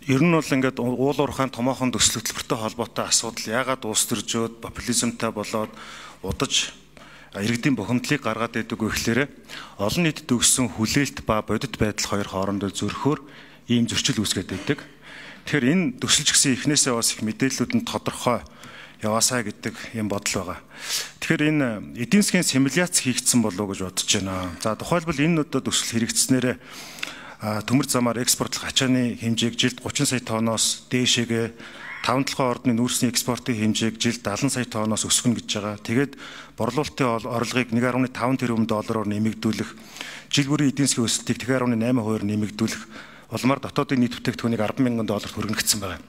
Ер нь бол ингээд уул уурхайн томоохон төсөл хөтөлбөртэй холбоотой асуудал яагаад улс төржөөд популизмтай болоод удаж иргэдийн бухимдлыг гаргаад байдаг вэ гэхээр олон нийтэд өгсөн хүлээлт ба бодит байдал хоёр хоорондоо зөрөхөөр ийм зөрчил үүсгээд байдаг. Тэгэхээр энэ төсөл ч гэсэн эхнээсээ бас их мэдээллүүд нь тодорхой яваасаа гэдэг юм бодол байгаа. Тэгэхээр энэ эдийн засгийн симуляц хийгдсэн болов уу гэж бодож байна. За тухайлбал энэ одоо төсөл хэрэгжснээр төмөр замаар экспортлох ачааны хэмжээг жилд 30 сая тонноос дээшээгээ 5 толгойн ордны нүүрсний экспортын хэмжээг жилд 70 сая тонноос өсгөнө гэж байгаа. Тэгээд борлуулалтын орлогыг 1.5 тэрбум доллараар нэмэгдүүлэх, жил бүрийн эдийн засгийн өсөлтийг 2.8%-аар нэмэгдүүлэх, улмаар дотоодын нийт бүтээгдэхүүнийг 10 мянган долларт хүргэнэ гэсэн байгаа.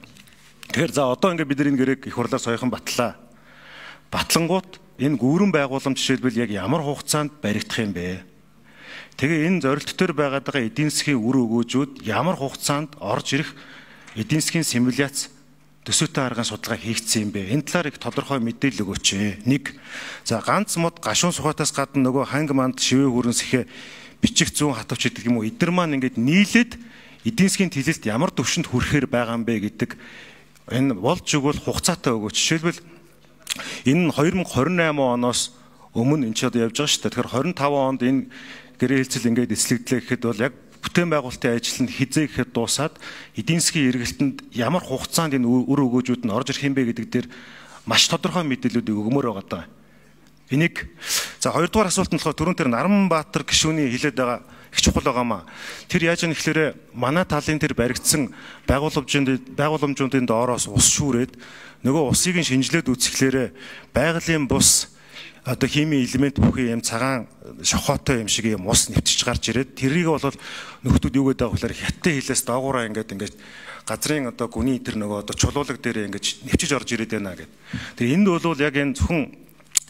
Тэгэхээр за одоо ингээд бид нар энэ гэрээг их хурлаар саяхан батлаа. Батлангуут энэ гүүрэн байгууламж жишээлбэл яг ямар хугацаанд баригдах юм бэ? Тэгээ энэ зорилт төр байгаад байгаа эдийн засгийн үр өгөөжүүд ямар хугацаанд орж ирэх эдийн засгийн симуляц төсөөтэй аргын судалгаа хийгдсэн юм бэ? Энэ талаар их тодорхой мэдээлэл өгөөч. Нэг. За ганц мод гашуун сухатаас гадна нөгөө ханг манд шивээ хүрэн сэхэ бичих зүүн хатавч гэдэг юм уу? Эдгээр маань ингээд нийлээд эдийн засгийн тэлэлт ямар түвшинд хүрэхээр байгаа юм бэ гэдэг энэ болж өгвөл хугацаатай өгөөч. Жишээлбэл энэ 2028 оноос өмнө энэ ч одоо явж байгаа шүү дээ. Тэгэхээр 25 онд энэ гэрээ хэлцэл ингээд эслэгдлээ гэхэд бол яг бүтээн байгуулалтын ажил нь хизээ гэхэд дуусаад эдийн засгийн эргэлтэнд ямар хугацаанд энэ үр өгөөжүүд нь орж ирэх юм бэ гэдэг дээр маш тодорхой мэдээллүүдийг өгмөр байгаа даа. Энийг за хоёрдугаар асуулт нь болохоор түрүүн тэр Наранбаатар гишүүний хэлээд байгаа их чухал байгаамаа. Тэр яаж юм гэхээр манай талын тэр баригдсан байгууламжуудын доороос ус шүүрээд нөгөө усыг нь шинжилээд үзэхлээрэ байгалийн бус одоо химийн элемент бүхий юм цагаан шохоотой юм шиг юм ус нэвтэж гарч ирээд тэрийг бол нөхдүүд юу гэдэг вэ гэхээр хятадын хилээс доогуураа ингээд газрын одоо гүний тэр нөгөө одоо чулуулаг дээр ингээд нэвчиж орж ирээд байна гэд. Тэр энд бол яг энэ зөвхөн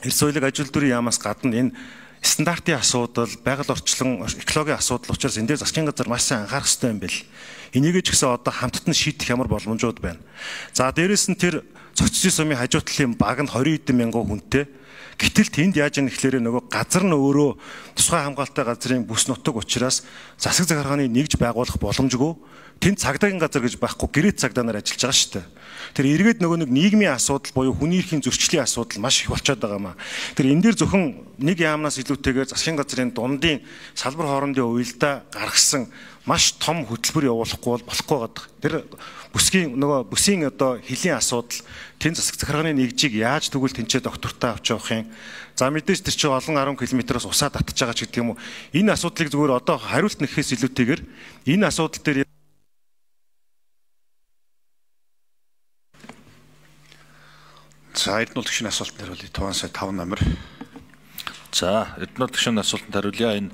эрс соёлыг ажил дүрийн яамаас гадна энэ стандартын асуудал, байгаль орчлон, экологийн асуудал учраас энэ дээр засгийн газар маш сайн анхаарах хэрэгтэй юм бэл. Энийг ч гэсэн одоо хамтд нь шийдэх ямар боломжууд байна. За дээрэс нь тэр цогцлын сумын хажуу талын баг нь 20 хэдэн мянган хүнтэй. Гэтэл тэнд яаж юм гэхлээрэ нөгөө газар нь өөрөө тусгай хамгаалалттай газрын бүс нутаг учраас засаг захиргааны нэгж байгуулах боломжгүй. Тэнд цагдаагийн газар гэж байхгүй, гэрээт цагдаа нар ажиллаж байгаа шүү дээ. Тэр эргээд нөгөө нэг нийгмийн асуудал буюу хүний эрхийн зөрчлийн асуудал маш их болчиход байгаа маа. Тэр энэ дээр зөвхөн нэг яамнаас илүүтэйгээр засгийн газрын дундын салбар хоорондын уялдаа гаргасан маш том хөтөлбөр явуулахгүй бол болохгүй байдаг. Тэр бүсгийн нөгөө бүсийн одоо хөлийн асуудал тэн засаг захиргааны нэгжийг яаж тэгвэл тэнцээ доктортой авч явах юм. За мэдээж тэр чинь олон 10 км-аас усаа татж байгаа ч гэдэг юм уу. Энэ асуудлыг зүгээр одоо хариулт нэхээс илүүтэйгээр энэ асуудал дээр За Эрдэнэ гишүүний асуултанд хариулъя. Туваан сая 5 номер. За Эрдэнэ гишүүний асуултанд хариулъя. Энэ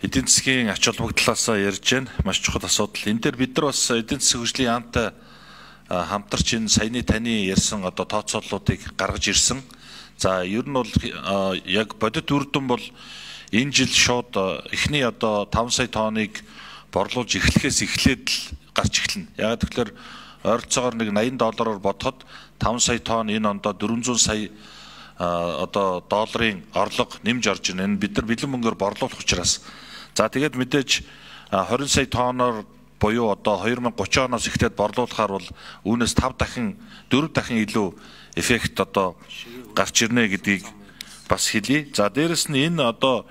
эдийн засгийн ач холбогдлоос ярьж байна. Маш чухал асуудал. Энэ дээр бид нар бас эдийн засгийн хөгжлийн яамтай хамтарч энэ саяны таны ярьсан одоо тооцооллуудыг гаргаж ирсэн. За ер нь бол яг бодит үр дүн бол энэ жил шууд эхний одоо 5 сая тонныг борлуулж эхлэхээс эхлээд л гарч эхэлнэ. Яг тэгэхээр ойролцоогоор нэг 80 доллараар бодоход 5 сая тонн энэ ондоо 400 сая одоо долларын орлого нэмж орж ирнэ. Энэ бид нар бэлэн мөнгөөр борлуулах учраас. За тэгээд мэдээж 20 сая тонноор буюу одоо 2030 оноос эхлээд борлуулахаар бол үүнээс 5 дахин 4 дахин илүү эффект одоо гарч ирнэ гэдгийг бас хэлье. За дээрэс нь энэ одоо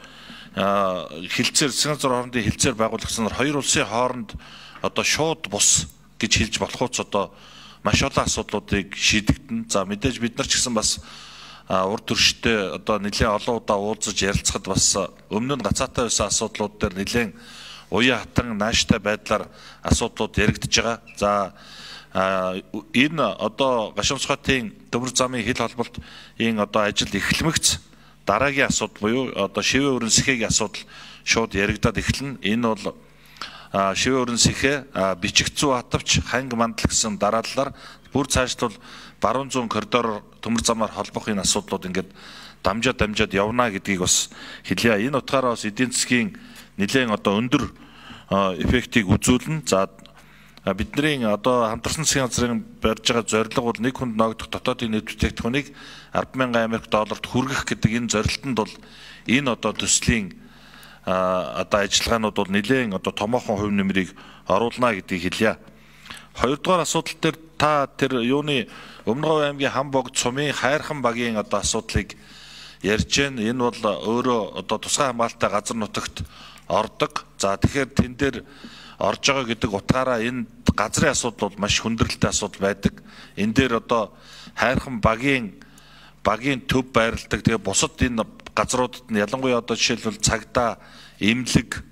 хилцээр засгийн газар хоорондын хилцээр байгуулагдсанаар хоёр улсын хооронд одоо шууд бус гэж хэлж болохуйц одоо маш олон асуудлуудыг шийдэгдэнэ. За мэдээж бид нар ч гэсэн бас урд төрштэй одоо нэлээд олон удаа уулзаж ярилцахад бас өмнө нь гацаатай байсан асуудлууд дээр нэлээд уян хатан нааштай байдлаар асуудлууд яригдж байгаа. За энэ одоо Гашуун-Сухатын төмөр замын хил холболт энэ одоо ажил эхлэмэгц дараагийн асуудал буюу одоо шивээ өрн сэхэгийн асуудал шууд яригдаад эхэлнэ. Энэ бол шивээ өрн сэхэ бичих зүү хатавч ханг мандал гэсэн дарааллаар бүр цаашлуул баруун зүүн коридор төмөр замаар холбох энэ асуудлууд ингээд дамжаад явна гэдгийг бас хэлье. Энэ утгаараа бас эдийн засгийн нэлээд одоо өндөр эффектийг үзүүлнэ. За бидний одоо хамтарсан засгийн газрын барьж байгаа зорилго бол нэг хүнд ноогдох дотоодын нийт бүтээгдэхүүнийг 10,000 Америк долларт хүргэх гэдэг энэ зорилтод бол энэ одоо төслийн одоо ажиллагаанууд бол нэлээд одоо томоохон хувь нэмрийг оруулна гэдгийг хэлье. Хоёрдугаар асуудал дээр та тэр юуны Өмнө Говь аймгийн Хам богд сумын Хайрхан багийн одоо асуудлыг ярьж байна. Энэ бол өөрөө одоо тусгай хамгаалалттай газар нутагт ордог. За тэгэхээр тэн дээр орж байгаа гэдэг утгаараа энэ газрын асуудал бол маш хүндрэлтэй асуудал байдаг. Энэ дээр одоо Хайрхан багийн төв байрладаг. Тэгээ бусад энэ газруудад нь ялангуяа одоо жишээлбэл цагдаа, эмнэлэг,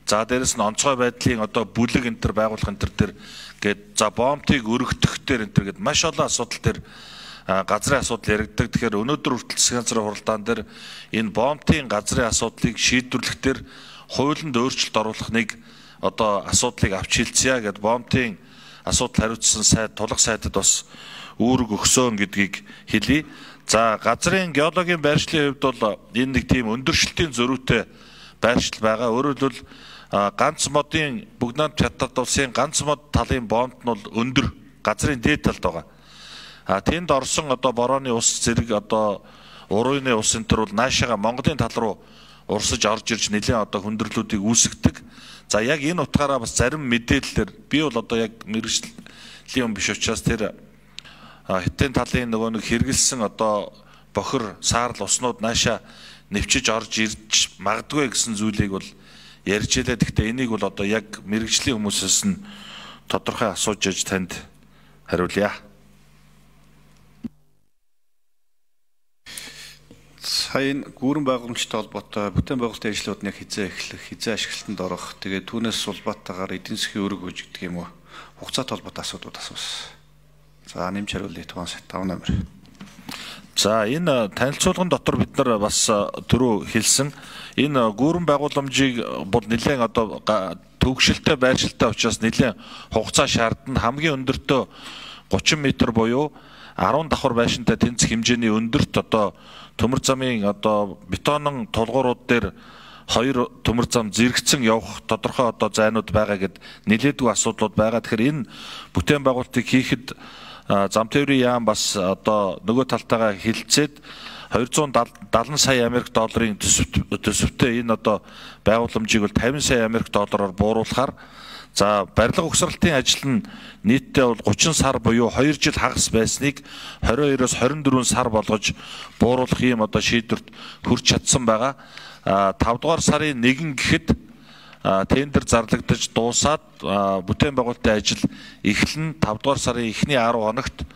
за дээрэс нь онцгой байдлын одоо бүлэг энэ төр байгуулах энэ төр дээр гээд за бомтыг өргөдөх дээр энэ төр гээд маш олон асуудал дээр газрын асуудал яригддаг. Тэгэхээр өнөөдөр хүртэл засгийн газрын хуралдаан дээр энэ бомтын газрын асуудлыг шийдвэрлэх дээр хуулинд өөрчлөлт оруулах нэг одоо асуудлыг авч хилцъя гэд бомтын асуудал хариуцсан сайд тулах сайдад бас үүрэг өгсөн гэдгийг хэлье. За газрын геологийн байршлын хувьд бол энэ нэг тийм өндөршилтийн зөрүүтэй байршил байгаа. Өөрөөр хэлбэл ганц модын Бүгнаанд Хятад улсын ганц мод талын бомт нь бол өндөр газрын дээд талд байгаа. А тэнд орсон одоо борооны ус зэрэг одоо уруйны ус энэ төр бол наашаага Монголын тал руу урсаж орж ирж нэлээд одоо хүндрэлүүдийг үүсгэдэг. За яг энэ утгаараа бас зарим мэдээллээр би бол одоо яг мэргэжлийн юм биш учраас тэр хятадын талын нөгөө нэг хэрэгэлсэн одоо бохир саарл уснууд наашаа нэвчиж орж ирж магадгүй гэсэн зүйлийг бол ярьж илээ. Гэхдээ энийг бол одоо яг мэргэжлийн хүмүүсээс нь тодорхой асууж аж танд хариулъя. Сая энэ гүүрэн байгууламжтай холбоотой бүтээн байгуулалтын ажлууд нь яг хизээ эхлэх, хизээ ашиглалтанд орох, тэгээд түүнээс улбаатайгаар эдийн засгийн өрөг хөгж гэдэг юм уу, хугацаатай холбоотой асуудлууд асуусан. За нэмж хариулъя тухайн 5 номер. За энэ танилцуулган дотор бид нар бас түрүү хэлсэн энэ гүүрэн байгууламжийг бол нэлээд одоо төвөгшөлтэй байршилтай учраас нэлээд хугацаа шаардна. Хамгийн өндөртөө 30 м буюу 10 давхар байшинтай тэнцэх хэмжээний өндөрт одоо төмөр замын одоо бетонон тулгуурууд дээр хоёр төмөр зам зэрэгцэн явах тодорхой одоо зайнууд байгаа гэд нэлээдгүй асуудлууд байгаа. Тэгэхээр энэ бүтээн байгуулалтыг хийхэд зам тээврийн яам бас одоо нөгөө талтайгаа хилцээд 270 сая Америк долларын төсөвтэй энэ одоо байгууламжийг бол 50 сая Америк доллараар бууруулахаар за барилга угсралтын ажил нь нийтдээ бол 30 сар буюу 2 жил хагас байсныг 22-оос 24 сар болгож бууруулах ийм одоо шийдвэрт хүрч чадсан байгаа. 5 дугаар сарын 1 гэхэд тендер зарлагдаж дуусаад бүтээн байгуулалтын ажил эхлэн 5 дугаар сарын эхний 10 хоногт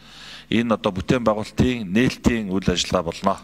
энэ одоо бүтээн байгуулалтын нээлтийн үйл ажиллагаа болно.